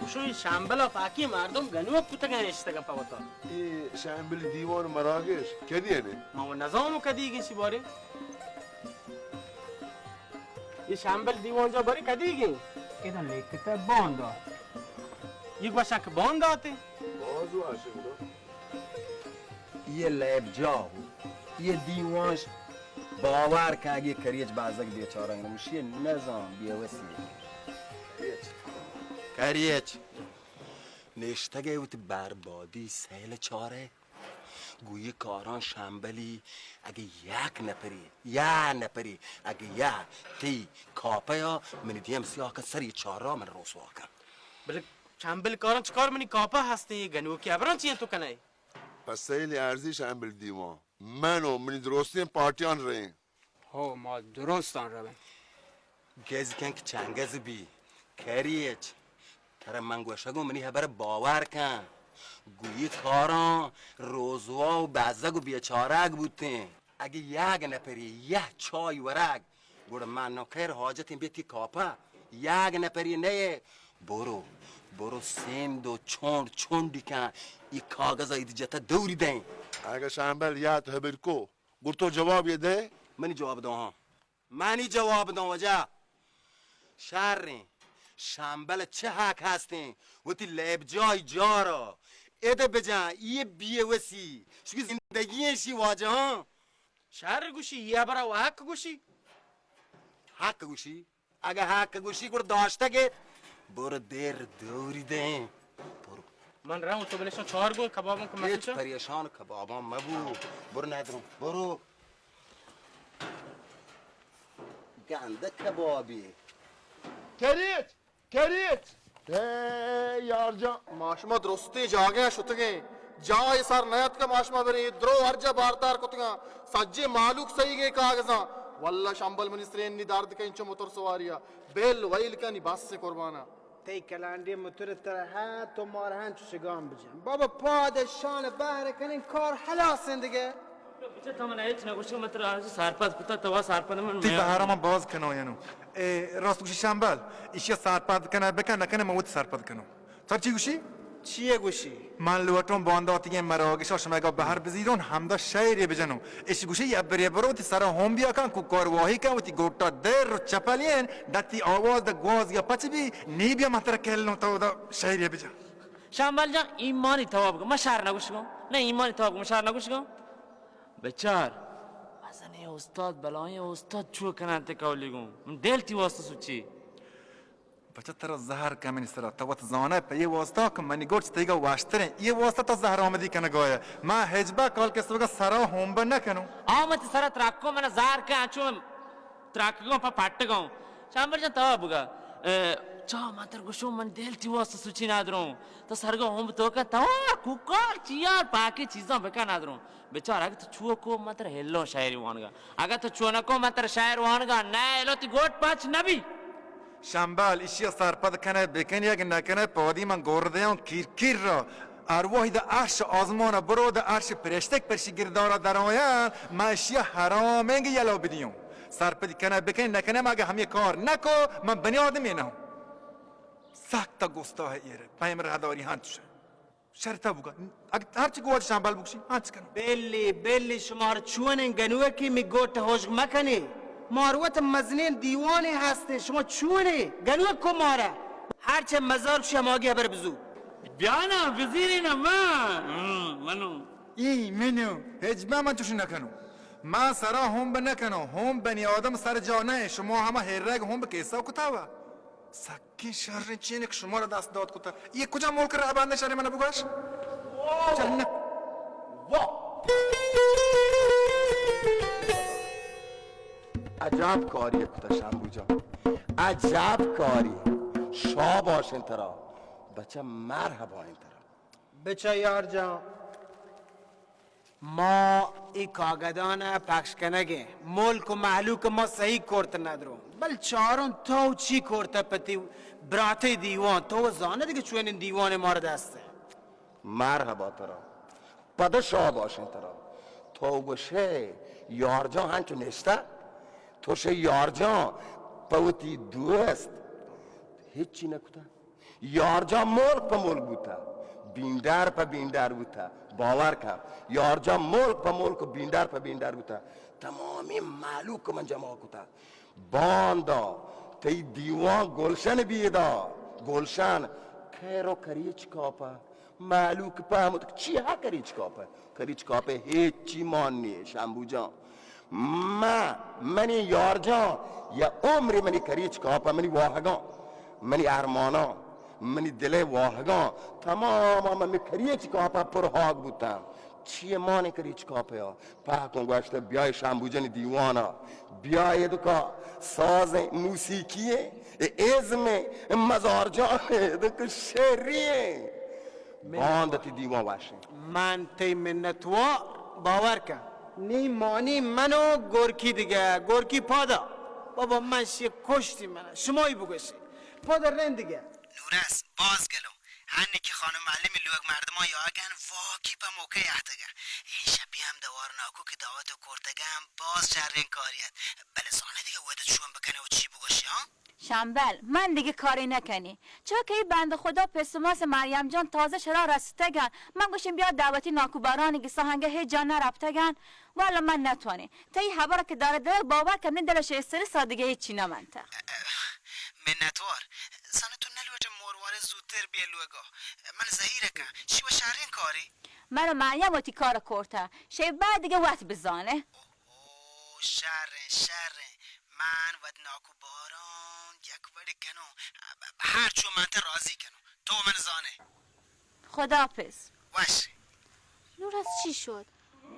گوشو، اے شمبل ءَ پاکی مردم گنوک کتگ ءُ نشتگ پہ وتا. اے شمبل دیوان مراگش کدی انے؟ ما و نزانو کدیگیں چی بارے. اے شمبل دیوان جا بارے کدیگیں؟ ادا لیکتا باندا. یہ گوشاں کہ باندا تے. باز واشنگ دو. یہ لیب جا ہو. یہ دیوانش باور کن اگے کریچ بازگ بیچارہ انگا مشی نزان بیوسی. کریچ. کریچ. نشتگے وتی بربادی سیل چارے. گوئی کاران شمبلی اگے یک نپری، یا نپری، اگے یا تی کاپیا منی دیم سیاہ کن سری چارا من رسوا کن. بلے شمبل کاران چکار منی کاپا ہستیں، یہ گنوکی ابران چیئے تو کنے؟ پہ سیل ارزی شمبل دیوان. من و منی درستیں پارٹیان رئیں. ہو، ما درستان رویں. گز کن کہ چنگز بی. کریچ. ترا من گوشگوں منی ہبر باور کن. گوئی کاران روزوا و بزگ و بیچارگ بوتیں. اگہ یگ نپری، یہ چای ورگ گڑا من نوکر حاجتیں بیتی کاپا. یگ نپری نئے. برو، برو سند و چونڈ چونڈی کن، ای کاغذ ایدی جتا دوری دیں. اگہ شمبل یات ہبر کو، گڑ تو جواب یہ دے؟ منی جواب دو ہاں. منی جواب دو وجہ. شریں. شمبل چہ حق ہستیں؟ وتی لیب جای جارا. ادا بجن، یہ بیوسی. شکی زندگی ہیں شی واجہ ہاں. شر گوشی، یہ برا و حق گوشی. حق گوشی؟ اگہ حق گوشی گڑ داشتگ ایت. برو دیر دوری دیں. برو. من رہوں تو بلشان چار گو کبابوں کو ہچ مسجد. پریشان کباباں مبو. برو نہ دروں. برو. گندہ کبابی. کریچ! کریچ! اے یار جان، ما شما درستیں جاگہ ءَ شتگیں. جاہ ءِ سر نیاتکہ ما شما بریں. اے درو ہر جا باردار کتگاں. سجیں مالوک سہیگیں کاغذاں. واللہ شمبل منی سرین نی درد کن چو موتر سواری ءَ. بل ویل کنی بس قربانا. تئی کلانڈی موتر ترا ہاں، تو مار ہاں چو شگان بجن. بابا پاد شان بہر کنیں کار ہلاس اندگے. بچہ تو من ہچ نہ گوشی، من ترا آج سرپد کتا، تو وا سرپد من تئی بہارا من باز کنو ینو. اے، راست گوشی شمبل، ایشی سرپد کنہ بکن نکنہ من وت سرپد کنو. تو چی گوشی؟ چیے گوشی؟ من لوٹوں بانداتیگیں مراگشا شما گا بہر بزیرون، ہمدا شعرے بجنوں. ایشی گوشی، یا برے برو وتی سرا ہون بیا کن، کوکار واہی کن، وتی گوٹا در و چپلین، دتی آواز دا گواز یا پچ بی، نی بیا من ترا کلوں تو دا شعرے بجن. شمبل جان، ایمانی تواب گو، من شر نگوشگوں. نہ، ایمانی تواب گو، من شر نگوشگوں. بچار، مزنیں استاد، بلائیں استاد چو کننت کولی گوں. من دل تی واسطہ سوچی. بچہ ترا زہر کمنی سرا، تو وت زانئے پہ یہ واسطہ کہ منی گوٹ تیگا واشتریں. یہ واسطہ تو زہر آمدی کنگا ئے. من ہچبر کال کسوگا سرا ہونبہ نکنوں. آ من تی سرا ترکوں، من زہر کن انچو ترکگوں پہ پٹگوں. شمبل جان تو بگا. اے، چا من تر گوشوں من دل تی واسطہ سوچی ندروں. تو سرگا ہونب تو کن، تو کوکار چیار پاکی چیزاں بکن ندروں. بچار، اگہ تو چو کو، من ترا ہلوں شاعری وانگا. اگہ تو چو نکو، من ترا شاعر وانگا نہ ہلوں، تی گوٹ پچ نبی. شمبل، ایشی سرپد کنئے بکنی، اگہ نکنئے پادی من گور دیاں کیر کیر را. ارواحی دا عرش آزمان برو، دا عرش پرشتک پرشی گردارا درآیاں، من ایشی حرامیں یلا بدیوں. سرپدی کنئے بکنی، نکنئے من اگہ ہمیں کار نکو، من بنی آدمی نہ ہوں. سخت گستاہ ایرے، پیم رہداری ہنچ. شرطہ بوگا. اگہ ہرچی گوات شمبل بگوشی، ہنچ کنو. بلی، بلی، شمار چونیں گنوکی می گوٹ ہشک مکنی. مار وت مزنیں دیوانے ہستیں، شما چونیں گنوک کو مارا. ہرچے مزار شماگی ہبر بزو. بیانا، بزیرینا من. ہم، منو. ای منو. ہچبر من چوشی نکنو. من سرا ہونب نکنو. ہونب بنی آدم سر جا نہ. شما ہما ہیرگ ہونب کیسا کتاوا. سک کہ شریں چینک شمارا دست دات کتہ. یہ کجا ملک رہبند شریں من بگوش؟ چل نہ. واہ! عجب کاری کتہ شمبو جان. عجب کاری. شاباش انت ترا. بچہ مرحبا انت ترا. بچہ یار جان. ما ای کاگدان پخش کنگیں، ملک و مہلوک ما صحیح کرت ندرو، بل چارن تو چی کرت پتی براتے دیوان، تو زانہ دیگہ چوینین دیوان مار دست۔ مرحبا ترا، پد شاد باشین ترا۔ تو گوشے یارجان ہنچو نشتہ، تو شے یارجان پہ وتی دوست ہچی نکتہ۔ یارجان ملک پہ ملک بوتہ، بینڈر پہ بینڈر بوتہ۔ باور کن، یارجان ملک پہ ملک، بینڈر پہ بینڈر بوتہ۔ تمامی مہلوک من جمع کتہ۔ باندا تئی دیوان گلشن بیدا، گلشن خیر و کریچ کاپہ۔ مہلوک پہمت چی ہا کریچ کاپہ؟ کریچ کاپہ ہچی مان نیہ شمبو جان۔ من، منی یار جان، یا عمر منی کریچ کاپا، منی واہگاں، منی ارماناں، منی دل واہگاں، تمام منی کریچ کاپا پر ہاگ بوتاں۔ چیئے مانے کریچ کاپیا؟ پہکوں گوشتہ، بیائے شمبو جنی دیوانا، بیائے دکا سازیں موسیقی اے، ازمیں مزار جان، دک شعری اے۔ باند تی دیوان واشیں۔ من تئی منتوار، باور کن۔ نی مانی من و گورکی دگہ، گورکی پادا۔ بابا من شی کشتی من، شمایی بگوشی۔ پادا رند دگہ۔ نورس، باز گلو۔ ہنی کہ خانم معلم لوگ مردمان یا اگن واقعی پہ موقع احتگا۔ این شبی ہم دوار ناکو کہ دعوت و کرتگم باز شرین کاریت۔ بلے زانه دیگه وقت چون بکنه و چی بگوشی ها؟ شمبل، من دیگه کاری نکنی۔ چو که ای بند خدا پس و ماس مریم جان تازه شرا رستگن۔ من گوشیم بیا دعوتی ناکو بارانی گسا ہنگه هیچ جا نرپتگن۔ والا من نتوانی۔ تئی حبر که داره داره باور کن، من دلش استرس دیگه هیچی نمنته۔ منتوار۔ زانه تو نلوٹه مورواره زودتر بیا لوگا۔ من زهیره کن۔ شی و شرین کاری۔ مرا مریم وتی کار کرته۔ شی بعد دیگه وقت بزانه۔ او شریں، شریں۔ من وت ناکو باران یک وڑی کنوں۔ ہر چو من تہ راضی کنوں۔ تو من زانے۔ خداحافظ۔ وش۔ نورس چی شد؟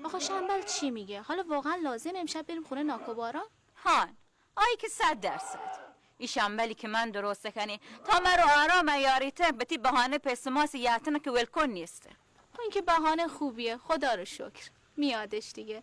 آخه شمبل چی میگه؟ حالا واقعا لازم امشب بریم خونه ناکو باران؟ هان، آیی که صد درصد. ای شمبلی که من درست کنی، تا مرو آرام یاریته، بتی بهانه پس ماس یاتنه که ولکن نیسته. این که بهانه خوبیه، خدا رو شکر. میادش دیگه.